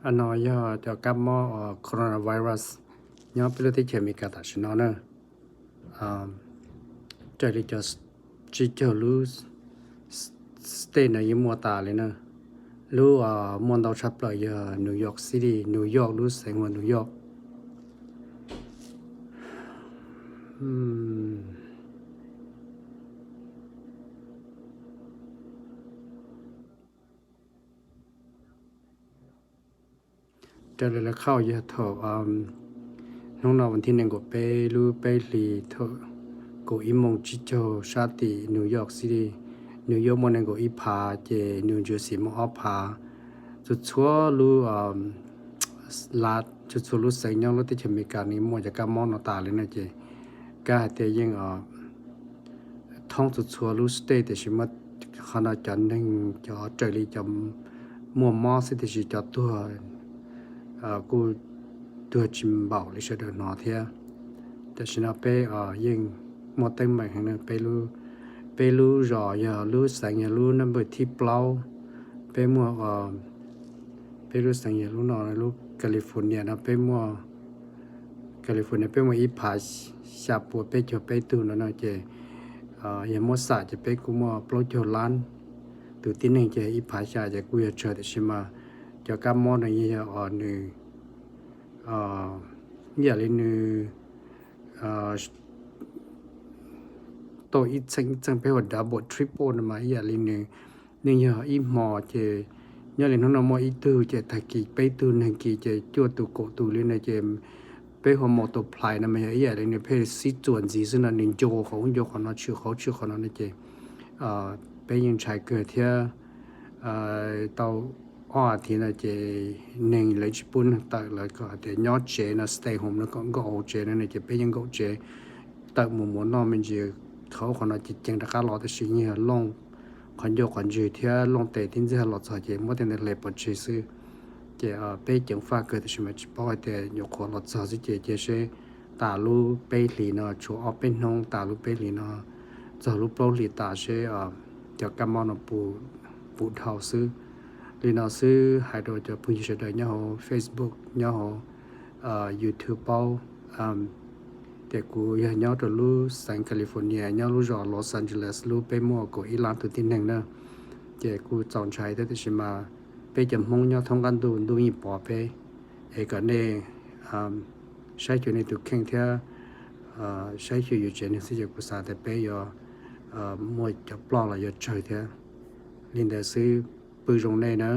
No yog cov kab mob coronavirus nyob peb lub teb chaws Amelikas tam sim no na. Raws li cov tsib caug lub state no yeej muaj tas li na. Lub muaj ntau tshaj plaws yog New York City, New York, lub xeev hu New York. Raws li lawv qhia yog thaum hnub no vas thib nees nkaum peb lub peb hlis thaum kaum ib moos tsib caug sab tim New York City, New York muaj nees nkaum ib phav, ces New Jersey muaj ob phav. Txhua txhua lub, txhua txhua lub xeev nyob lub teb chaws Amelikas nws muaj cov kab mob no tas li no ces kav hais tias yeej thoob txhua txhua lub state, tiam sis muaj qhov no cov neeg cov raws li cov muaj mob xwb, tiam sis cov tuag kuj tuag tsis npaum li sawv daws hnov thiab. Tam sim no peb yeej muaj teeb meem heev na. Peb lub zos yog lub xeev yog lub number thib plaub. Peb muaj, peb lub xeev yog lub no, lub California no peb muaj, California peb muaj ib phav xya puas peb caug peb tug no no ces yog muab xam ces peb kuj muaj plaub caug lab tus tib neeg ces ib phav xya ces kuj yog tsawg, tiam sis mas cov kab mob no yeej yog nws ib yam li nws tau ib txheej ib txheej peb hu ua double triple no mas ib yam li nws yeej yog ib hmo ces nyob li hnub no muaj ib tug ces tag kis peb tug, neeg kis ces cuaj tus kaum tus li no ces peb hu ua multiply no mas yog ib yam li nws pheej sib txuas ntxiv xwb no, nws nco qhov ub nco qhov no, tshwm qhov ub tshwm qhov no no ces peb yeej ntshai kawg thiab. Tau ob as thiv no ces neeg lawv tsis pub neeg tawm, lawv kom hais tias nyob tsev no, stay home no, kom nkaum hauv tsev no no ces peb yeej nkaum tsev tawm mus muas noj me ntsis qhov ub qhov no ces ceev rov qab los, tab sis yeej yog looj qhov ncauj qhov ntswg thiab looj tes tib ntxig los txog ces muab tej ntawd hle pov tseg xwb. Ces peb ceev faj kawg, tab sis mas tsis paub hais tias nyuam qhuav los txog xwb ces cia seb tas lub peb hlis no, tshuav ob peb hnub tas lub peb hlis no txog lub plaub hlis tas seb cov kab mob no puas dhau xwb. Li no xwb, hais rau cov phooj ywg sawv daws nyob hauv Facebook, nyob hauv YouTube paub tias kuv yog nyob rau lub xeev California, nyob lub zos Los Angeles, lub peb muaj kaum ib lab tus tib neeg na. Ces kuj txaus ntshai thiab, tab sis mas peb cov Hmoob nyob thoob qab ntuj, ntuj yeej pov peb. Es kom nej saib xyuas nej tus kheej thiab saib xyuas yus tsev neeg xwb ces kuv xav tias peb yuav muaj cov ploj los yuav tsawg thiab. Li ntawd xwb, pw zoo nej na.